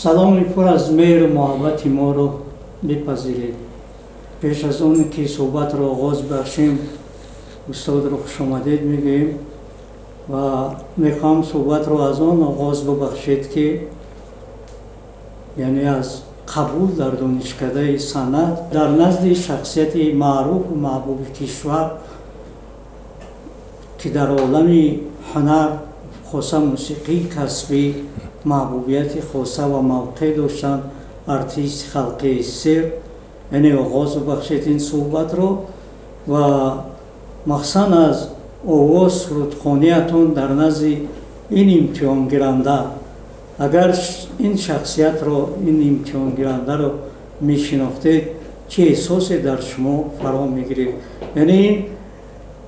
Саломи пур аз меҳру муҳаббати моро бипазиред. Пеш аз он ки суҳбатро оғоз бахшем, устодро хушомадед мегӯем ва мехоҳам суҳбатро аз он оғоз бубахшед, ки яъне аз қабул дар донишкадаи санъат дар назди шахсияти маъруфу маҳбуби кишвар, ки дар олами ҳунар, хоса мусиқии касбӣ, маҳбубияти хоса ва мавқеъ доштанд, артисти халқии СССР, яъне оғоз бубахшед ин суҳбатро ва махсусан аз овоз, сурудхониятон дар назди ин имтиҳонгиранда. Агар ин шахсиятро, ин имтиҳонгирандаро мешинохтед, чӣ эҳсосе дар шумо фаро мегирифт? Яъне ин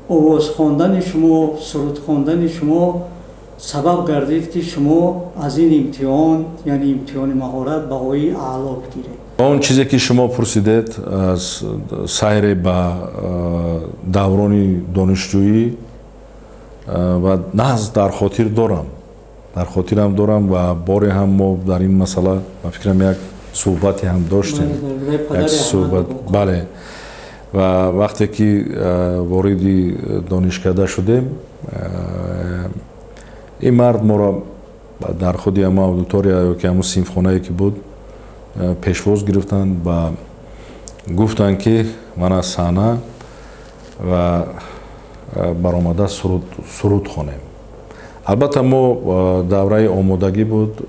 овоз хондани шумо, суруд хондани шумо сабаб гардид, ки шумо аз ин имтиҳон, яъне имтиҳони маҳорат, баҳои аъло бигиред. Он чизе, ки шумо пурсидед, аз сайре ба даврони донишҷӯӣ ва нағз дар хотир дорам, дар хотирам дорам ва боре ҳам мо дар ин масъала, ба фикрам, як суҳбате ҳам доштем, як суҳбат, бале. Ва вақте ки вориди донишкада шудем, ин мард моро дар худи ҳамон аудитория ё ки ҳамон синфхонае, ки буд, пешвоз гирифтанд ва гуфтанд, ки мана саҳна ва баромада суруд хонем. Албатта, мо давраи омодагӣ буд,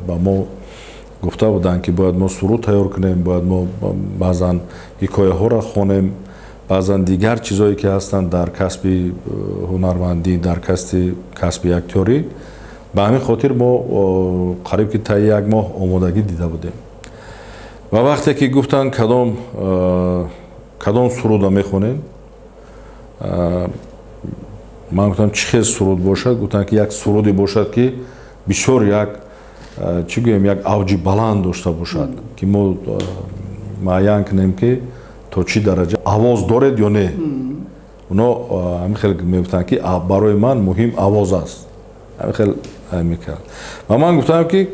ба мо гуфта буданд, ки бояд мо суруд тайёр кунем, бояд мо баъзан ҳикояҳоро хонем, баъзан дигар чизҳое, ки ҳастанд дар касби ҳунармандӣ, дар касби актёрӣ. Ба ҳамин хотир мо қариб ки таи як моҳ омодагӣ дида будем. Ва вақте ки гуфтанд, кадом суруда мехонем, ман гуфтам, чӣ хел суруд бошад? Гуфтанд, ки як суруде бошад, ки бисёр як, чӣ гӯем, як авҷи баланд дошта бошад, ки мо муайян кунем, ки то чӣ дараҷа овоз доред ё не. Оно ҳамин хел мегуфтанд, ки барои ман муҳим овоз аст, ҳамин хел мекард. Ва ман гуфтам, ки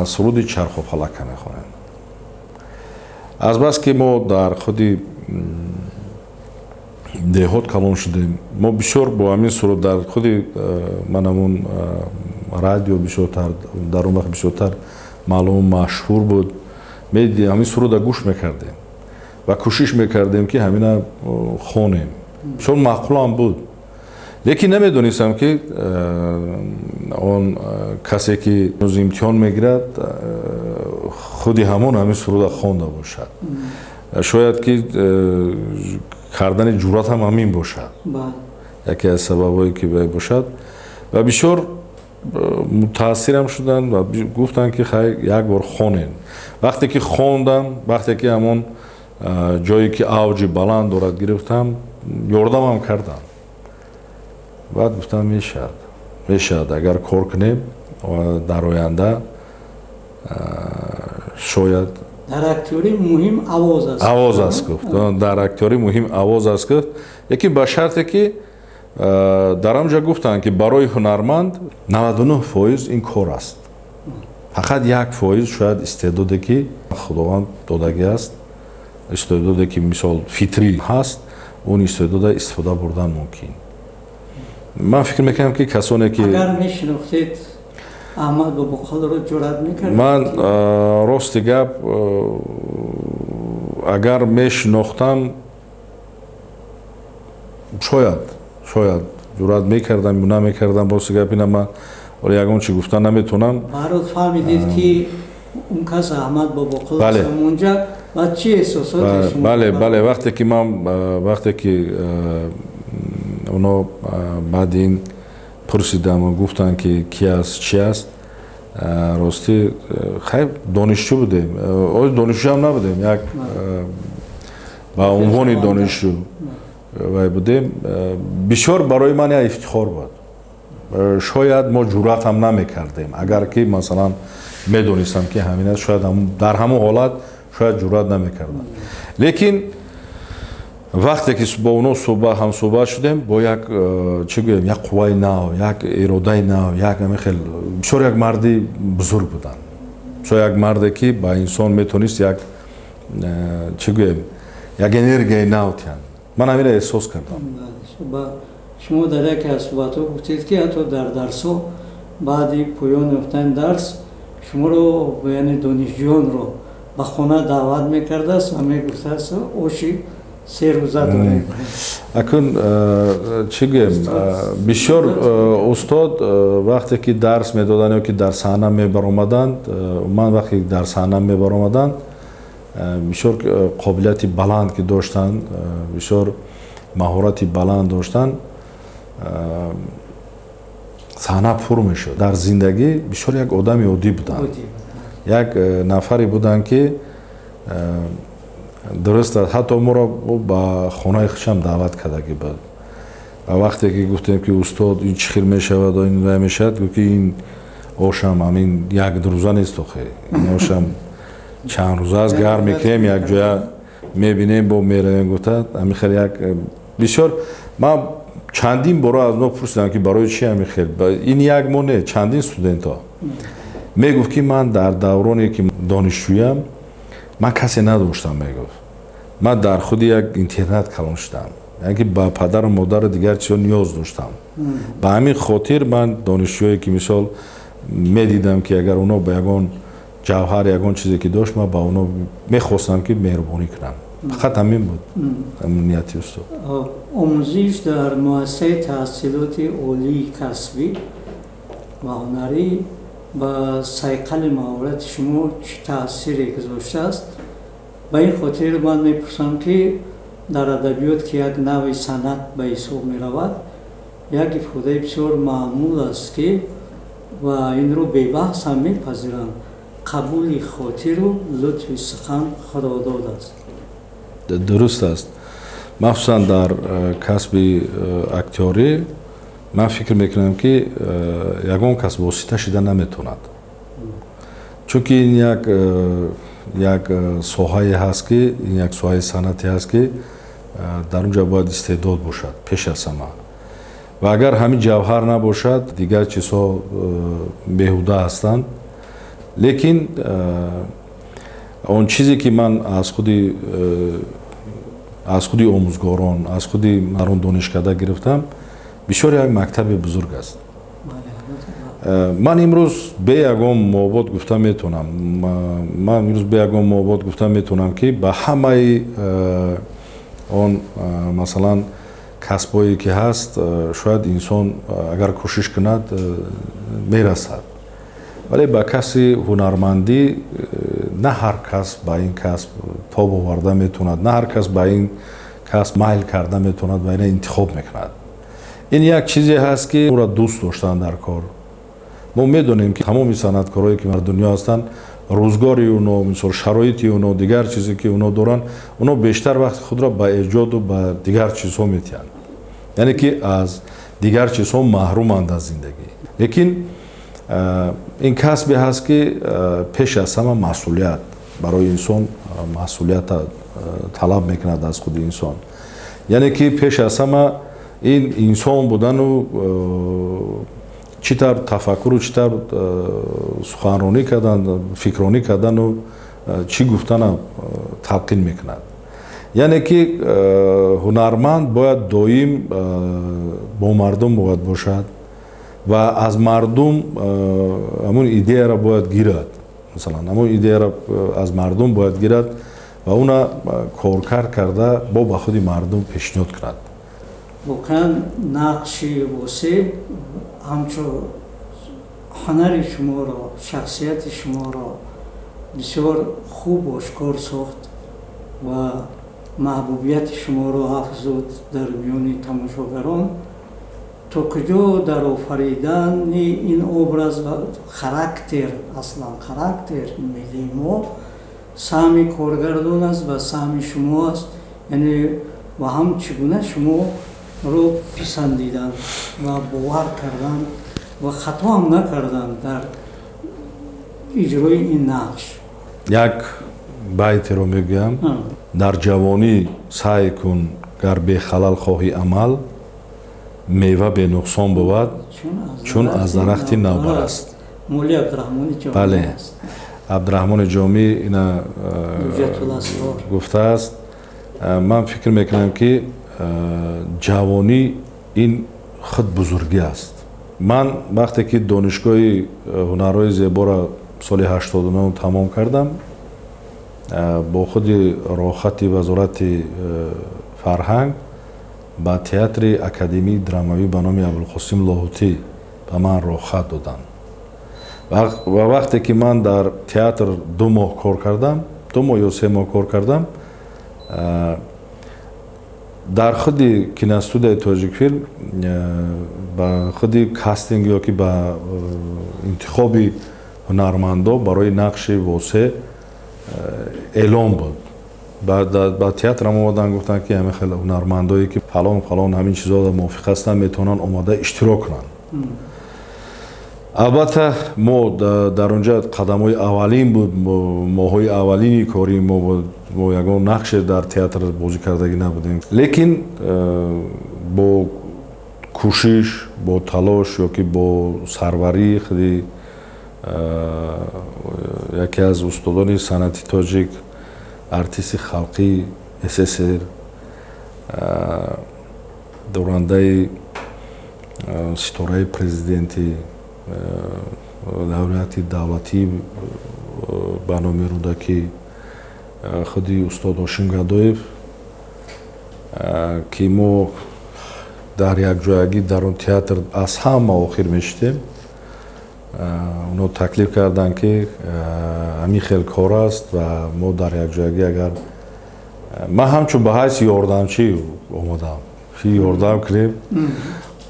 суруди Чарху фалака мехонем. Азбаски мо дар худи деҳот калон шудем, мо бисёр бо ҳамин суруд дар худи ман ҳамун радио бисёртар, дар он вақт бисёртар маълуму машҳур буд, ҳамин суруда гӯш мекардем ва кӯшиш мекардем, ки ҳамина хонем. Бисёр маъқулам буд, лекин намедонистам, ки он касе, ки имтиҳон мегирад, худи ҳамон ҳамин суруда хонда бошад. Шояд ки кардани ҷуръат ҳам ҳамин бошад, яке аз сабабҳое, ки бошад. Ва бисёр мутаассирам шуданд ва гуфтанд, ки хай, як бор хонем. Вақте ки хондам, вақте ки ҳамон ҷое, ки авҷи баланд дорад, гирифтам, ёрдамам карданд. Баъд гуфтам, мешавад, мешавад, агар кор кунем, дар оянда шояд. Дар актёрӣ муҳим овоз аст. Овоз аст, гуфт, дар актёрӣ муҳим овоз аст, гуфт, лекин ба шарте, ки дар он ҷо гуфтанд, ки барои ҳунарманд 99% ин кор аст, фақат 1% шояд истеъдоде, ки Худованд додагӣ аст, истеъдоде, ки мисол фитрӣ ҳаст, он истеъдода истифода бурдан мумкин. Ман фикр мекунам, ки касоне, ки Агар мешинохтед Аҳмад Бобоқулро, ҷуръат мекардед? Ман, рости гап, агар мешинохтам, шояд ҷуръат мекардам ё намекардам. Рости гап, ина ман ҳоло ягон чи гуфта наметавонам. Баҳрол, фаҳмидед, ки он кас Аҳмад Бобоқул аст онҷа ва чӣ эҳсосоте шумо? Бале, вақте ки ман, вақте ки оно баъди ин пурсидам ва гуфтанд, ки ки аст, чи аст, ростӣ, хайр, донишҷӯ будем, оз донишҷӯам набудем, як ба унвони донишҷӯ вай будем, бисёр барои ман як ифтихор буд. Шояд мо ҷуръатам намекардем, агар ки масалан медонистам, ки ҳамин аст, шояд дар ҳамон ҳолат шояд ҷуръат намекардам. Лекин вақте ки бо оно ҳамсӯҳбат шудем, бо як, чӣ гӯем, як қувваи нав, як иродаи нав, як ҳамин хел, бисёр як марди бузург буданд. Як марде, ки ба инсон метавонист як, чӣ гӯем, як энергияи нав тиҳанд. Ман ҳаминро эҳсос кардам. Шумо дар яке аз суҳбатҳо гуфтед, ки ҳатто дар дарсҳо баъди поён ёфтани дарс шуморо, яъне донишҷӯёнро, ба хона даъват мекардааст ва мегуфтааст: «Оши 3 рӯза дорем». Акун, чӣ гӯем, бисёр устод вақте ки дарс медоданд ё ки дар саҳна мебаромаданд, ман вақте дар саҳна мебаромаданд, бисёр қобилияти баланд ки доштанд, бисёр маҳорати баланд доштанд, саҳна пур мешуд. Дар зиндагӣ бисёр як одами оддӣ буданд, як нафаре буданд, ки дуруст аст, ҳатто моро ба хонаи худшам даъват кардагӣ буд. Ва вақте ки гуфтем, ки устод, ин чӣ хел мешавад, ин вай мешавад, гуфт, ки ин ошам ҳамин як рӯза нест, охе, ин ошам чанд рӯза аст, гарм мекунем, якҷоя мебинем, бо меравем, гуфта. Ҳамин хел як бисёр ман чандин бора аз онҳо пурсидам, ки барои чи ҳамин хел, ин як мо не, чандин студентҳо. Мегуфт, ки ман дар давроне ки донишҷӯям, ман касе надоштам. Мегуфт, ман дар худи як интернат калон шудам, яъне ки ба падару модару дигар чизо ниёз доштам. Ба ҳамин хотир ман донишҷӯе ки мисол медидам, ки агар онҳо ба ягон ҷавҳар, ягон чизе ки дошт, ман ба онҳо мехостам, ки меҳрубонӣ кунам. Фақат ҳамин буд нияти устод. Омӯзиш дар муассисаи таҳсилоти олии касбӣ ва ҳунарӣ ба сайқали маҳорати шумо чӣ таъсире гузоштааст? Ба ин хотир ман мепурсам, ки дар адабиёт, ки як навъи санъат ба ҳисоб меравад, як ифодаи бисёр маъмул аст, ки ва инро бебаҳс ҳам мепазиранд: қабули хотиру лутфи сухан худодод аст. Дуруст аст. Махсусан дар касби актёрӣ ман фикр мекунам, ки ягон кас восита шида наметавонад, чунки ин як соҳае ҳаст, ки ин як соҳаи санъате ҳаст, ки дар он ҷо бояд истеъдод бошад пеш аз ҳама. Ва агар ҳамин ҷавҳар набошад, дигар чизҳо беҳуда ҳастанд. Лекин он чизе ки ман аз худи омӯзгорон, аз худи дар он донишкада гирифтам, бисёр як мактаби бузург аст. Ман имрӯз бе ягон муобод гуфта метавонам, ман имрӯз бе ягон муобод гуфта метавонам, ки ба ҳамаи он, масалан, касбҳое ки ҳаст, шояд инсон агар кӯшиш кунад, мерасад, вале ба касби ҳунармандӣ на ҳар кас ба ин касб тоб оварда метавонад, на ҳар кас ба ин касб майл карда метавонад ва ина интихоб мекунад. Ин як чизе ҳаст, ки ӯро дӯст доштан дар кор. Мо медонем, ки тамоми санъаткорое ки дар дунё ҳастанд, рӯзгори оно, мисол, шароити оно, дигар чизе ки оно доранд, оно бештар вақти худро ба эҷоду ба дигар чизҳо метиҳанд, яъне ки аз дигар чизҳо маҳруманд аз зиндагӣ. Лекин ин касбе ҳаст, ки пеш аз ҳама масъулият барои инсон, масъулията талаб мекунад аз худи инсон, яъне ки пеш аз ҳама ин инсон будану чӣ тавр тафаккуру чӣ тавр суханронӣ кардан, фикронӣ кардану чӣ гуфтана талқин мекунад. Яъне ки ҳунарманд бояд доим бо мардум бояд бошад ва аз мардум ҳамун идеяро бояд гирад, масалан, ҳамун идеяро аз мардум бояд гирад ва уна коркард карда бо ба худи мардум пешниҳод кунад. Воқеан, нақши Восеъ ҳамчун ҳунари шуморо, шахсияти шуморо бисёр хуб ошкор сохт ва маҳбубияти шуморо афзуд дар миёни тамошогарон. То куҷо дар офаридани ин образ ва характер, аслан характер миллии мо, саҳми коргардон аст ва саҳми шумо аст, яъне ва ҳам чӣ гуна шуморо писандидан ва бовар кардан ва хато ҳам накардан дар иҷрои ин нақш? Як байтеро мегӯям: дар ҷавонӣ саъй кун, гар бехалал хоҳӣ амал, мева бенуқсон бувад, чун аз дарахти навбар аст. Бале. Абдураҳмони Ҷомӣ ина гуфтааст. Ман фикр мекунам, ки ҷавонӣ ин худ бузургӣ аст. Ман вақте ки Донишгоҳи ҳунарҳои зеборо соли 89 тамом кардам, бо худи роҳхати Вазорати фарҳанг ба Театри академии драмавӣ ба номи Абулқосим Лоҳутӣ ба ман роҳхат доданд. Ва вақте ки ман дар театр 2 моҳ кор кардам, 2 моҳ ё 3 моҳ кор кардам, дар худи киностудияи «Тоҷикфилм» ба худи кастинг ё ки ба интихоби ҳунармандо барои нақши Восе эълон буд. Ба театрам омадан, гуфтанд, ки ҳамин хел ҳунармандое, ки фалон фалон ҳамин чизҳо мувофиқ ҳастанд, метавонанд омода иштирок кунанд. Албатта, мо дар онҷа қадамҳои аввалин буд, моҳҳои аввалини кори мо буд, мо ягон нақше дар театр бозӣ кардагӣ набудем, лекин бо кӯшиш, бо талош ё ки бо сарварии худи яке аз устодони санъати тоҷик, артисти халқии СССР, дорандаи ситораи президентӣ, лауреати давлатӣ ба номи Рӯдакӣ, худи устод Ҳошим Гадоев, ки мо дар якҷоягӣ дар он театр аз ҳама охир мешидем, онҳо таклиф карданд, ки ҳамин хел кор аст ва мо дар якҷоягӣ, агар ман ҳамчун ба ҳайси ёрдамчӣ омадам, ки ёрдам кунем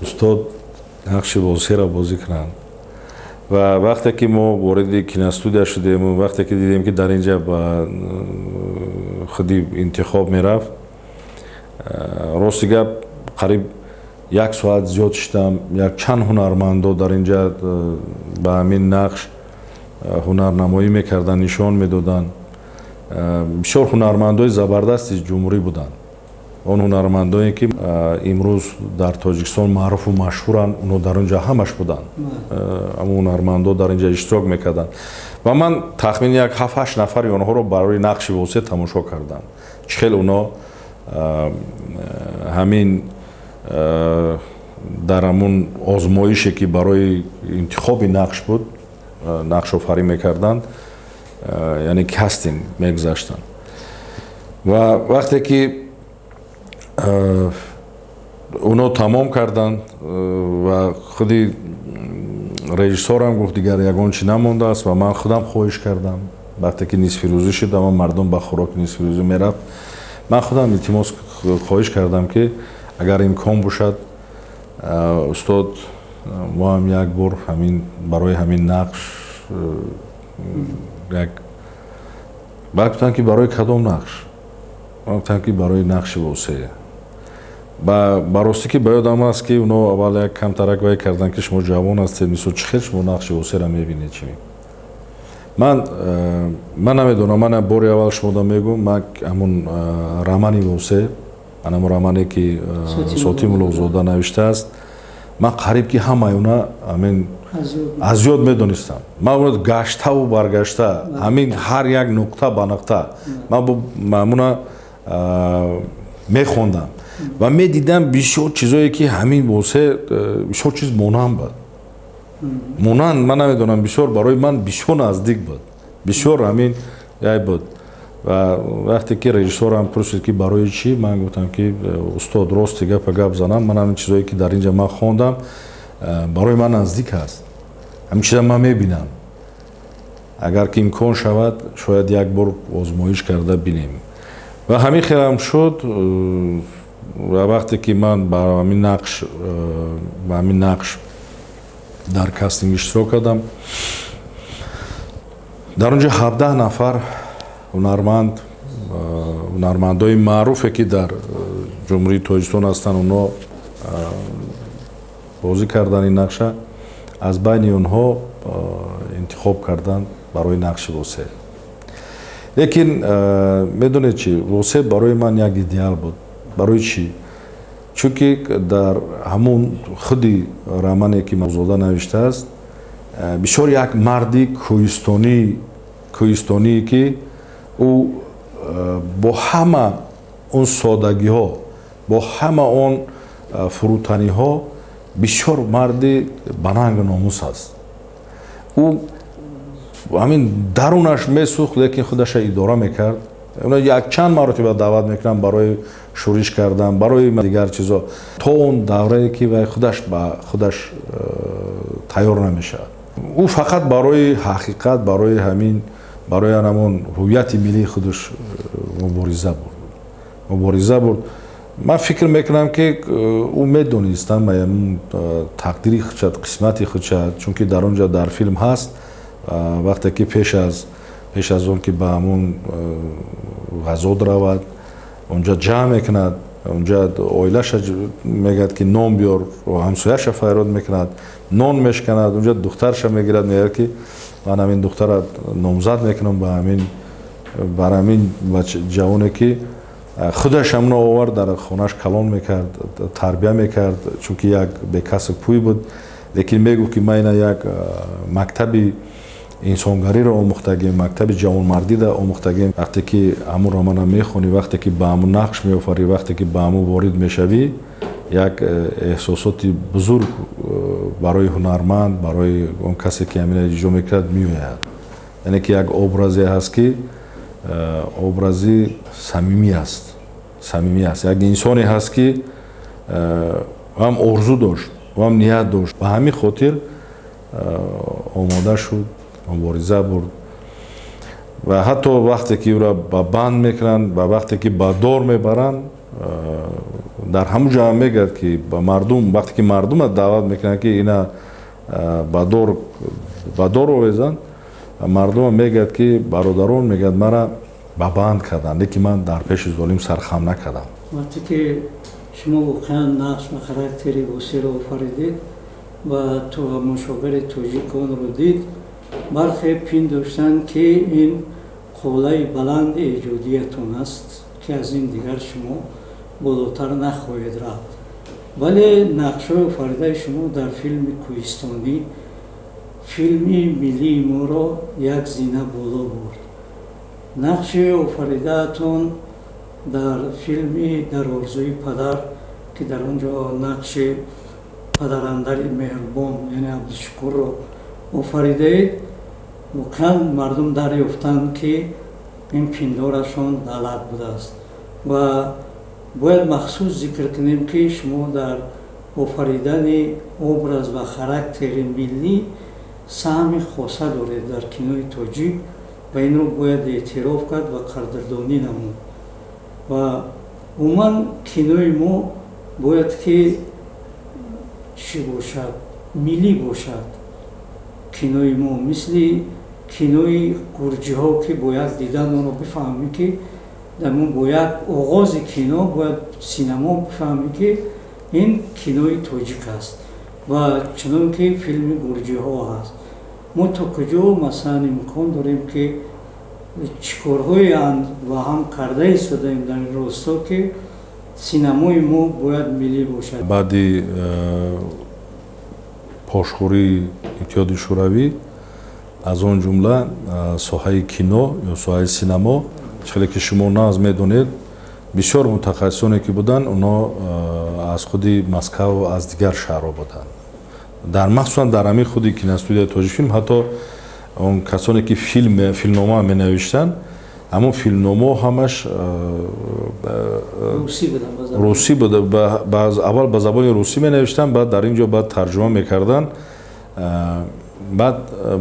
устод нақши Восеро бозӣ кунанд. Ва вақте ки мо вориди киностудия шудем, вақте ки дидем, ки дар инҷа ба худи интихоб мерафт, рости гап, қариб як соат зиёд шидам. Як чанд ҳунармандо дар инҷа ба ҳамин нақш ҳунарнамоӣ мекарданд, нишон медоданд. Бисёр ҳунармандои забардасти ҷумҳурӣ буданд. Он ҳунармандое, ки имрӯз дар Тоҷикистон маъруфу машҳуранд, онҳо дар он ҷо ҳамаш буданд. Ҳамон ҳунармандо дар ин ҷо иштирок мекарданд ва ман тахмини як ҳафт ҳашт нафари онҳоро барои нақши Восеъ тамошо кардам, чӣ хел онҳо ҳамин дар ҳамун озмоише, ки барои интихоби нақш буд, нақшофарӣ мекарданд, яъне кастинг мегузаштанд. Ва вақте ки онҳо тамом карданд ва худи режиссорам гуфт, дигар ягон чи намондааст, ва ман худам хоҳиш кардам. Вақте ки нисфирӯзӣ шуд ама мардум ба хӯроки нисфирӯзӣ мерафт, ман худам илтимос, хоҳиш кардам, ки агар имкон бошад, устод, мо ҳам як бор ҳамин барои ҳамин нақш як. Баъд гуфтанд, ки барои кадом нақш? Ман гуфтам, ки барои нақши Восея. Ба ростӣ, ки ба ёдам аст, ки онҳо аввал як камтарак вай карданд, ки шумо ҷавон ҳастед, мисол, чӣ хел шумо нақши Восеяро мебинед? Чи ман намедонам. Ман бори аввал шумода мегӯм, ман ҳамун романи Восе, ҳамун романе, ки Сотим Улуғзода навиштааст, ман қариб ки ҳамаи она ҳамин аз ёд медонистам. Ман гаштаву баргашта, ҳамин ҳар як нуқта ба нуқта ман ҳамуна мехондам ва медидам, бисёр чизое, ки ҳамин Восе бисёр чиз монанд буд, монанд. Ман намедонам, бисёр барои ман бисёр наздик буд, бисёр ҳамин яй буд. Ва вақте ки режиссорам пурсид, ки барои чӣ, ман гуфтам, ки устод, рости гапа гап занам, ман ҳамин чизое, ки дар инҷа ман хондам, барои ман наздик аст, ҳамин чиза ман мебинам. Агар ки имкон шавад, шояд як бор озмоиш карда бинем. Ва ҳамин хелам шуд. Ва вақте ки ман ба ҳамин нақш дар кастинг иштирок кардам, дар он ҷо 17 нафар ҳунарманд, ҳунармандои маъруфе, ки дар Ҷумҳурии Тоҷикистон ҳастанд, онҳо бозӣ карданд ин нақша. Аз байни онҳо интихоб карданд барои нақши Восе. Лекин медонед чӣ, Восе барои ман як идеал буд. Барои чӣ? Чунки дар ҳамун худи романе, ки Зода навиштааст, бисёр як марди кӯҳистонӣ. кӯҳистоние, ки ӯ бо ҳама он содагиҳо, бо ҳама он фурӯтаниҳо бисёр марди банангу номус аст. Ӯ ҳамин дарунаш месӯхт, лекин худаша идора мекард. Якчанд маротиба даъват мекунанд барои шӯриш кардан, барои дигар чизо, то он даврае ки вай худаш ба худаш тайёр намешавад. Ӯ фақат барои ҳақиқат, барои ҳамин, барои ҳамон ҳуввияти миллии худаш мубориза бурд. Ман фикр мекунам, ки ӯ медонист ҳамаи тақдири худша, қисмати худша, чунки дар он ҷо дар филм ҳаст, вақте ки пеш аз он ки ба ҳамон ғазод равад, онҷа ҷамъ мекунад, онҷа оилаша мегӯяд, ки нон биёр, ҳамсояша фарёд мекунад, нон мешканад, онҷа духтарша мегирад, мегӯяд, ки ман ҳамин духтара номзад мекунам ба ҳамин, бар ҳамин ҷавоне, ки худаш ҳамно овард, дар хонаш калон мекард, тарбия мекард, чунки як бекасу пӯй буд. Лекин мегуфт, ки ман ина як мактаби инсонгариро омӯхтагим, мактаби ҷавонмардиро омӯхтагим. Вақте ки ҳамун романа мехонӣ, вақте ки ба ҳамун нақш меофарӣ, вақте ки ба ҳамун ворид мешавӣ, як эҳсосоти бузург барои ҳунарманд, барои он касе, ки ҳамина иҷро мекунад, меояд. Яъне ки як образе ҳаст, ки образи самимӣ аст. Як инсоне ҳаст, ки ҳам орзу дошт, ҳам ният дошт, ба ҳамин хотир омода шуд, мубориза бурд. Ва ҳатто вақте ки ӯро ба банд мекунанд ва вақте ки ба дор мебаранд, дар ҳамун ҷо ҳам мегӯяд, ки ба мардум, вақте ки мардума даъват мекунанд, ки ина ба дор овезанд, мардума мегӯяд, ки бародарон, мегӯяд, мара ба банд карданд, лекин ман дар пеши золим сархам накардам. Вақте ки шумо воқеан нақш ва характери Восеро офаридед ва мушовири тоҷик онро дид, бархе пиндоштанд, ки ин қуллаи баланди эҷодиятон аст, ки аз ин дигар шумо болотар нахоҳед рафт. Вале нақшҳои офаридаи шумо дар филми кӯҳистонӣ филми миллии моро як зина боло бурд. Нақши офаридаатон дар филми «Дар орзуи падар», ки дар он ҷо нақши падарандари меҳрубон, яъне Абдушукурро офаридаед, воқеан мардум дарёфтанд, ки ин пиндорашон ғалат будааст. Ва бояд махсус зикр кунем, ки шумо дар офаридани образ ва характери миллӣ саҳми хоса доред дар кинои тоҷик ва инро бояд эътироф кард ва қадрдонӣ намуд. Ва умуман кинои мо бояд ки чӣ бошад? Миллӣ бошад. Кинои мо мисли кинои гурҷиҳо, ки бо як дидан онро бифаҳмем, ки дар бо як оғози кино бояд синамо бифаҳмем, ки ин кинои тоҷик аст. Ва чунон ки филми гурҷиҳо ҳаст, мо то куҷо, масалан, имкон дорем, ки чӣ корҳое ва ҳам карда истодаем дар ин росто, ки синамои мо бояд миллӣ бошад? Баъди пошхӯрии Иттиҳоди Шӯравӣ, аз он ҷумла соҳаи кино ё соҳаи синамо, хеле ки шумо нағз медонед, бисёр мутахассисоне ки буданд, онҳо аз худи Москав, аз дигар шаҳрҳо буданд. Дар махсусан дар ҳамин худи киностудияи Тоҷикфилм ҳатто он касоне ки филмнома менавиштанд, ҳамон филмномаҳо ҳамаш русӣ буд. Аввал ба забони русӣ менавиштанд, баъд дар ин ҷо баъд тарҷума мекарданд, баъд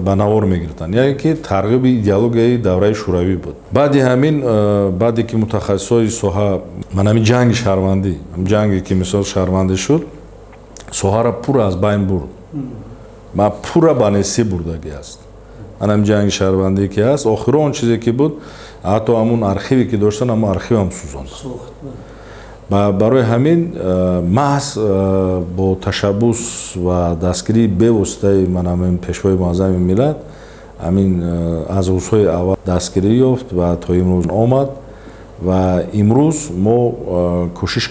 ба навор мегирифтанд. Яъне ки тарғиби идеологияи давраи шӯравӣ буд. Баъди ҳамин, баъде ки мутахассисои соҳа, ман ҳамин ҷанги шаҳрвандӣ, ҷанге ки мисол шаҳрвандӣ шуд, соҳаро пурра аз байн бурд, ма пурра ба нестӣ бурдагӣ аст. Ман ҳамин ҷанги шаҳрвандӣ ки ҳаст, охиро он чизе ки буд, ҳатто ҳамун архиве ки доштан, ҳамун архивам сӯзонданд. Барои ҳамин маҳз бо ташаббус ва дастгирии бевоситаи ман ҳамин Пешвои муаззами миллат, ҳамин аз рӯзҳои аввал дастгирӣ ёфт ва то имрӯз омад. Ва имрӯз мо кӯшиш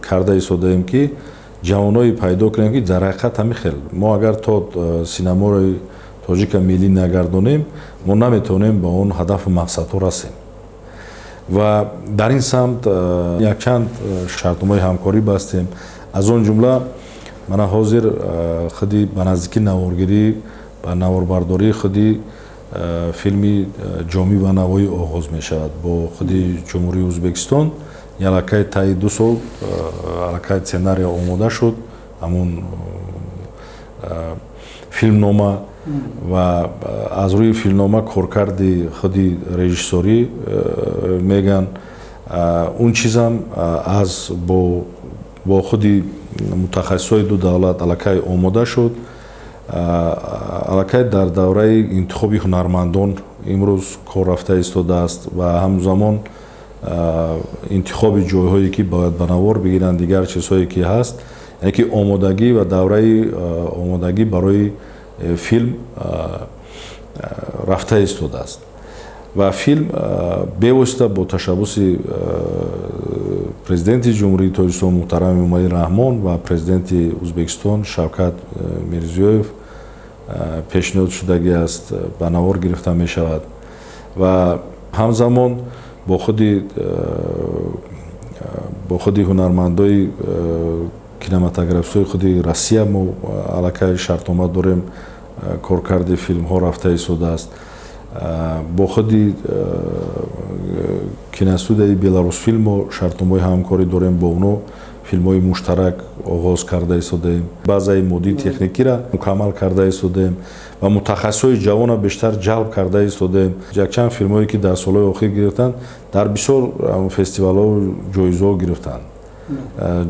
карда истодаем, ки ҷавоное пайдо кунем, ки дар ҳақиқат ҳамин хел мо агар то синамои тоҷика миллӣ нагардонем, мо наметавонем ба он ҳадафу мақсадҳо расем. Ва дар ин самт якчанд шартномаи ҳамкорӣ бастем. Аз он ҷумла мана ҳозир худи ба наздикӣ наворгирӣ ба наворбардории худи филми Ҷомӣ ва Навоӣ оғоз мешавад бо худи Ҷумҳурии Ӯзбекистон. Аллакай таи 2 сол аллакай сценария омода шуд, ҳамун филмнома, ва аз рӯи филмнома коркарди худи режиссорӣ меган. Он чизам аз бо худи мутахассисои ду давлат аллакай омода шуд. Аллакай дар давраи интихоби ҳунармандон имрӯз кор рафта истодааст ва ҳамзамон интихоби ҷойҳое ки бояд ба навор бигиранд, дигар чизҳое ки ҳаст, яъне ки омодагӣ ва давраи омодагӣ барои филм рафта истодааст. Ва филм бевосита бо ташаббуси президенти Ҷумҳурии Тоҷикистон муҳтарам Эмомалӣ Раҳмон ва президенти Ӯзбекистон Шавкат Мирзиёев пешниҳод шудагӣ аст, ба навор гирифта мешавад. Ва ҳамзамон бо худи ҳунармандои кинематографистои худи Россия мо аллакай шартнома дорем, коркарди филмҳо рафта истодааст. Бо худи киностудияи Беларусфилм мо шартномаи ҳамкорӣ дорем, бо оно филмҳои муштарак оғоз карда истодаем, баъзаи моддии техникиро мукаммал карда истодаем ва мутахассисои ҷавонро бештар ҷалб карда истодаем. Якчанд филмҳое ки дар солҳои охир гирифтанд, дар бисёр фестивалҳо ҷоизаҳо гирифтанд,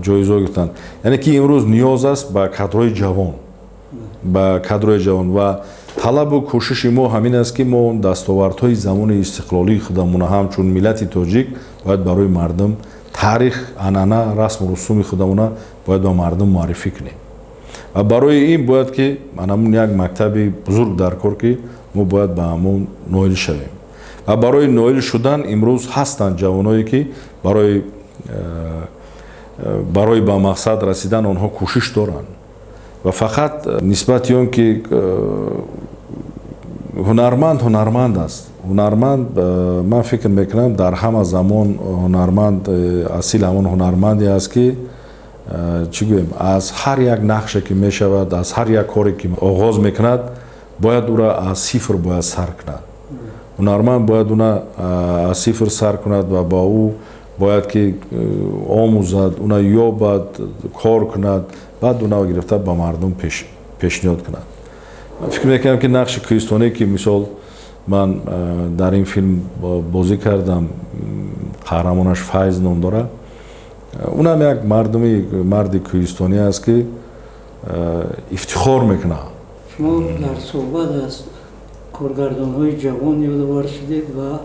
ҷоизаҳо гирифтанд. Яъне ки имрӯз ниёз аст ба кадрҳои ҷавон, ба кадрҳои ҷавон, ва талабу кӯшиши мо ҳамин аст ки мо дастовардҳои замони истиқлолии худамона ҳамчун миллати тоҷик бояд барои мардум таърих, анъана, расму русуми худамона бояд ба мардум муаррифӣ кунем. Ва барои ин бояд ки ҳамун як мактаби бузург дар кор ки мо бояд ба ҳамон ноил шавем. Ва барои ноил шудан имрӯз ҳастанд ҷавоное ки барои ба мақсад расидан онҳо кӯшиш доранд. Ва фақат нисбати он ки ҳунарманд ҳунарманд аст, ҳунарманд, ман фикр мекунам, дар ҳама замон ҳунарманд асил ҳамон ҳунарманде аст ки чӣ гӯем, аз ҳар як нақше ки мешавад, аз ҳар як коре ки оғоз мекунад, бояд ӯра аз сифр бояд сар кунад. Ҳунарманд бояд уна аз сифр сар кунад ва ба ӯ бояд ки омӯзад, уна ёбад, кор кунад, баъд уна гирифта ба мардум пешниҳод кунад. Фикр мекунам ки нақши кӯҳистонӣ ки мисол ман дар ин филм бозӣ кардам, қаҳрамонаш Файз ном дорад, унам як марди кӯҳистонӣ аст ки ифтихор мекунад. Шумо дар суҳбат аз коргардонҳои ҷавон ёдовар шудед ва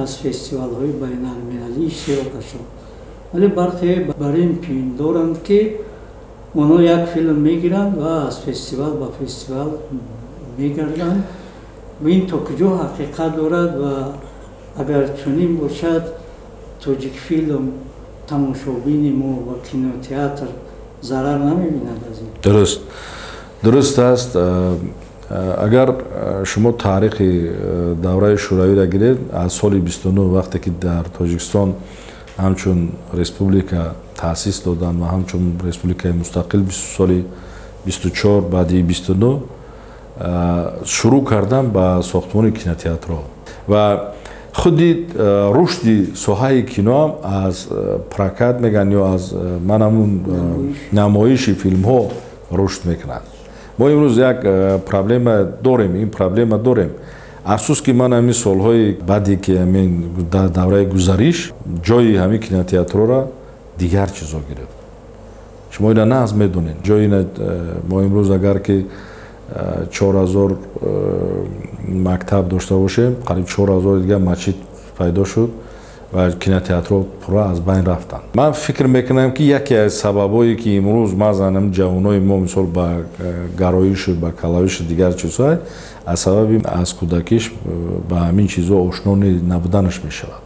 аз фестивалҳои байналмилалӣ иштирокашон, вале бархе бар ин пиндоранд ки онҳо як филм мегиранд ва аз фестивал ба фестивал мегарданд. Ин то куҷо ҳақиқат дорад ва агар чунин бошад, Тоҷикфилм, тамошобини мо ва кинотеатр зарар намебинад аз ин? Дуруст аст. Агар шумо таърихи давраи шӯравиро гиред, аз соли 29, вақте ки дар Тоҷикистон ҳамчун республика таъсис доданд ва ҳамчун республикаи мустақил соли 24 баъди 29 шурӯъ кардан ба сохтмони кинотеатрҳо ва худи рушди соҳаи киноам аз прокат мегӯянд ё аз ман ҳамун намоиши филмҳо рушд мекунад. Мо имрӯз як проблема дорем, ин проблема дорем. Афсӯс ки ман ҳамин солҳои баъде ки ҳамин дар давраи гузариш ҷои ҳамин кинотеатрҳоро дигар чизо гирифт. Шумо ина нағз медонед. Ҷои ина мо имрӯз агар ки 4000 мактаб дошта бошем, қариб 4000 дигар масҷид пайдо шуд ва кинотеатрҳо пурра аз байн рафтанд. Ман фикр мекунам ки яке аз сабабҳое ки имрӯз баъзан ҳамин ҷавонои мо мисол ба гароишу ба калавишу дигар чизҳо аз сабаби аз кӯдакиш ба ҳамин чизҳо ошно набуданаш мешавад.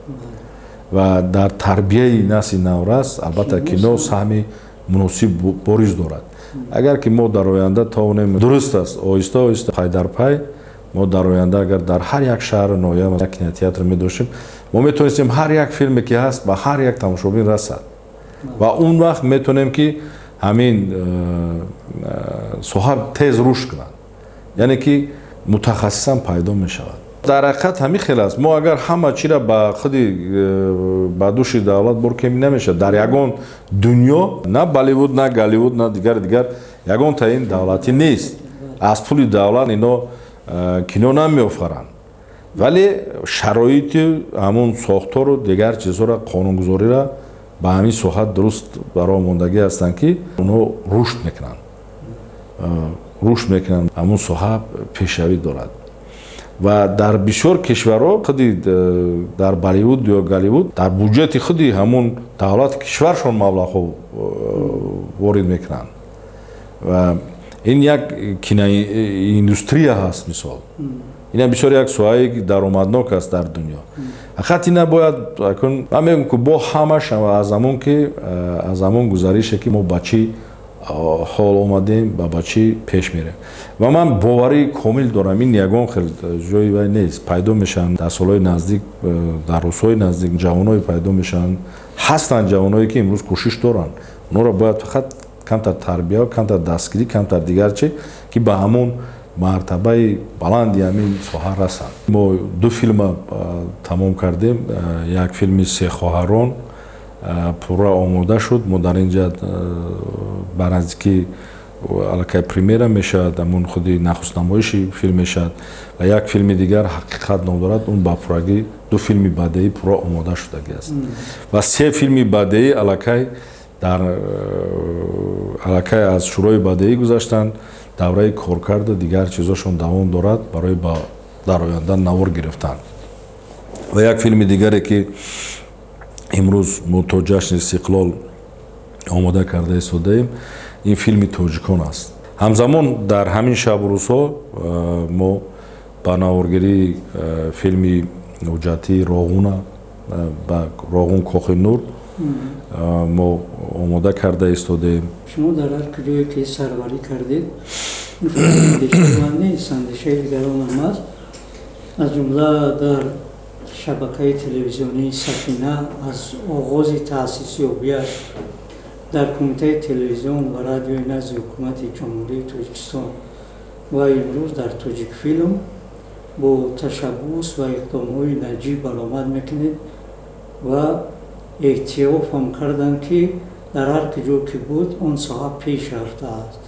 Ва дар тарбияи насли наврас албатта кино саҳми муносиб бориз дорад. Агар ки мо дар оянда тавонем, дуруст аст, оҳиста оҳиста, пай дар пай, мо дар оянда агар дар ҳар як шаҳру ноҳия як кинотеатр медоштем, мо метавонистем ҳар як филме ки ҳаст, ба ҳар як тамошобин расад ва он вақт метавонем, ки ҳамин соҳа тез рушд кунад, яъне ки мутахассисам пайдо мешавад. Дар ҳақиқат ҳамин хел аст. Мо агар ҳама чиро ба худи ба души давлат бор кунем, намешавад. Дар ягон дунё, на Болливуд, на Голливуд, на дигар дигар, ягон таин давлатӣ нест. Аз пули давлат ино кино намеофаранд, вале шароити ҳамун сохтору дигар чизҳоро, қонунгузориро ба ҳамин соҳа дуруст барои мондагӣ ҳастанд, ки онҳо рушд мекунанд, рушд мекунанд, ҳамун соҳа пешравӣ дорад. Ва дар бисёр кишварҳо, худи дар Болливуд ё Голливуд, дар буҷети худи ҳамун давлати кишваршон маблағҳо ворид мекунанд ва ин як киноиндустрия ҳаст. Мисол, ина бисёр як соҳаи даромаднок аст дар дунё. Фақат ина бояд акун ман мегӯям, ки бо ҳамаш аз ҳамон ки аз ҳамон гузарише, ки мо ба чӣ ҳол омадем ва ба чӣ пеш мерем. Ва ман боварии комил дорам, ин ягон хел ҷои вай нест, пайдо мешаванд дар солҳои наздик, дар рӯзҳои наздик ҷавоное пайдо мешаванд. Ҳастанд ҷавоное, ки имрӯз кӯшиш доранд. Онҳоро бояд фақат камтар тарбия, камтар дастгирӣ, камтар дигар чи, ки ба ҳамон мартабаи баланди ҳамин соҳа расанд. Мо ду филма тамом кардем. Як филми «Се хоҳарон» пурра омода шуд. Мо дар ин ҷа ба наздикӣ аллакай премьера мешавад, ҳамун худи нахустнамоиши филм мешавад. Ва як филми дигар «Ҳақиқат» ном дорад. Он ба пуррагӣ, ду филми бадеӣ пурра омода шудагӣ аст ва се филми бадеӣ аллакай дар аллакай аз шӯрои бадеӣ гузаштанд, давраи коркарду дигар чизошон давом дорад барои ба дар оянда навор гирифтан. Ва як филми дигаре, ки имрӯз мо то ҷашни истиқлол омода карда истодаем, ин филми «Тоҷикон» аст. Ҳамзамон дар ҳамин шабу рӯзҳо мо ба наворгирии филми ҳуҷҷатии Роғуна, ба Роғун Кохи Нур мо омода карда истодаем. Шумо дар ҳар куҷое ки сарварӣ кардед, андешаи ман нест, андешаи дигаронам аст, аз ҷумла дар шабакаи телевизионии «Сафина» аз оғози таъсисёбиаш, дар Кумитаи телевизион ва радиои назди Ҳукумати Ҷумҳурии Тоҷикистон ва имрӯз дар «Тоҷикфилм» бо ташаббус ва иқдомҳои наҷиб баромад мекунед ва эътирофам карданд, ки дар ҳар куҷо ки буд, он соҳа пеш рафтааст.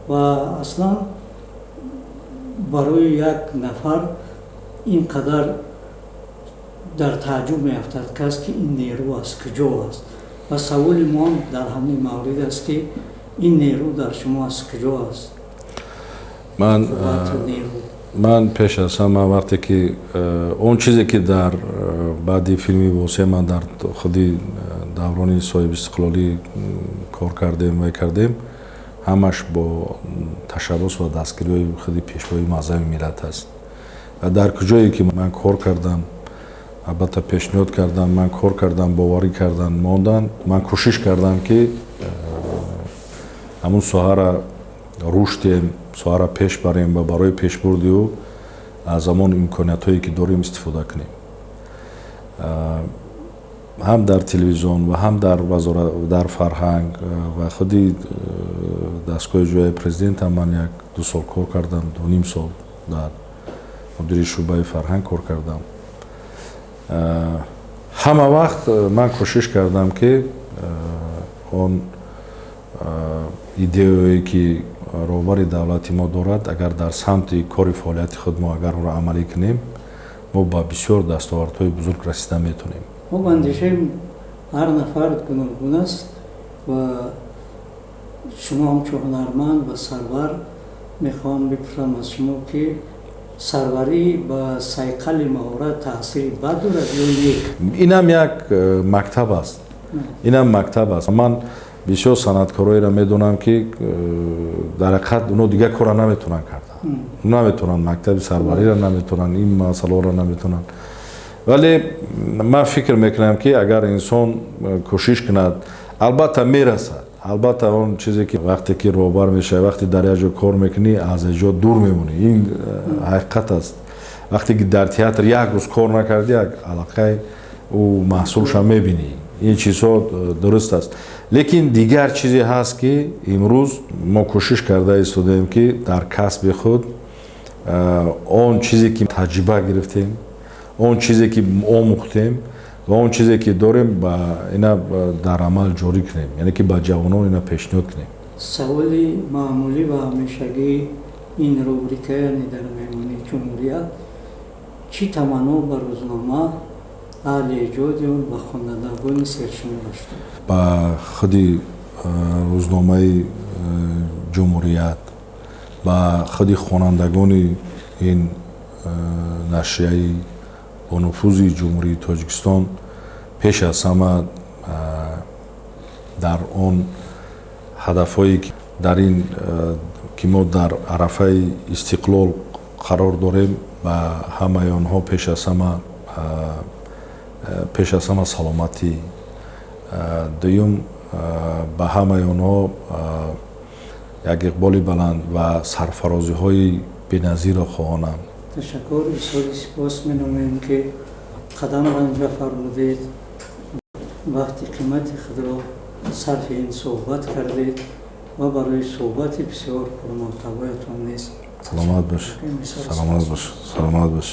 Ва аслан барои як нафар ин қадар дар тааҷҷуб меафтад кас, ки ин нерӯ аз куҷо аст. Ва саволи мо ҳам дар ҳамин маврид аст, ки ин нерӯ дар шумо аз куҷо аст? Ман қуввату нерӯ. Ман пеш аз ҳама, вақте ки он чизе ки дар баъди филми «Восеъ» ман дар худи даврони соҳибистиқлолӣ кор кардем, вай кардем, ҳамаш бо ташаббус ва дастгириҳои худи Пешвои Муаззами миллат аст. Ва дар куҷое ки ман кор кардам, албатта, пешниҳод кардам, ман кор кардам, боварӣ кардан, мондан, ман кӯшиш кардам, ки ҳамун соҳаро рушд диҳем, соҳаро пеш барем ва барои пешбурди ӯ аз ҳамон имкониятҳое ки дорем, истифода кунем, ҳам дар телевизион ва ҳам дар вазорат, дар фарҳанг ва худи дастгоҳи иҷроияи президентам. Ман як ду сол кор кардам, 2.5 сол дар мудири шӯъбаи фарҳанг кор кардам. Ҳама вақт ман кӯшиш кардам, ки он идеяое ки роҳбари давлати мо дорад, агар дар самти кори фаъолияти худ мо агар онро амалӣ кунем, мо ба бисёр дастовардҳои бузург расида метавонем. Хуб, андешаи ҳар нафар гуногун аст ва шумо ҳамчун ҳунарманд ва сарвар, мехоҳам бипурсам аз шумо, ки сарварӣ ба сайқали маҳорат таъсири бад дорад ё нек? Инам як мактаб аст, инам мактаб аст. Ман бисёр санъаткороеро медонам, ки дар ҳақиқат онҳо дигар корро наметавонанд кардан, наметавонанд мактаби сарвариро, наметавонанд ин масъалаҳоро наметавонанд. Вале ман фикр мекунам, ки агар инсон кӯшиш кунад, албатта, мерасад. Албатта, он чизе ки вақте ки роҳбар мешавӣ, вақте дар як ҷо кор мекунӣ, аз эҷод дур мемонӣ, ин ҳақиқат аст. Вақте ки дар театр як рӯз кор накардӣ, аллакай ӯ маҳсулша мебинӣ. Ин чизҳо дуруст аст, лекин дигар чизе ҳаст, ки имрӯз мо кӯшиш карда истодаем, ки дар касби худ он чизе ки таҷриба гирифтем, он чизе ки омӯхтем ва он чизе ки дорем, ба ина дар амал ҷорӣ кунем, яъне ки ба ҷавонон ина пешниҳод кунем. Саволи маъмулӣ ва ҳамешагии ин рубрика, яъне дар меҳмонии Ҷумҳурият: чӣ таманно ба рӯзнома, аҳли эҷоди он ва хонандагони сершумор доштед? Ба худи рӯзномаи Ҷумҳурият, ба худи хонандагони ин нашрияи бонуфузи Ҷумҳурии Тоҷикистон пеш аз ҳама дар он ҳадафҳое ки дар ин ки мо дар арафаи истиқлол қарор дорем, ба ҳамаи онҳо пеш аз ҳама саломатӣ, дуюм, ба ҳамаи онҳо як иқболи баланд ва сарфарозиҳои беназирро хоҳонам. Ташаккур, изҳори сипос менамоем, ки қадам ранҷа фармудед, вақти қимати худро сарфи ин суҳбат кардед ва барои суҳбати бисёр пурмуҳтавоятон низ. Саломат бош, саломат бош, саломат бош.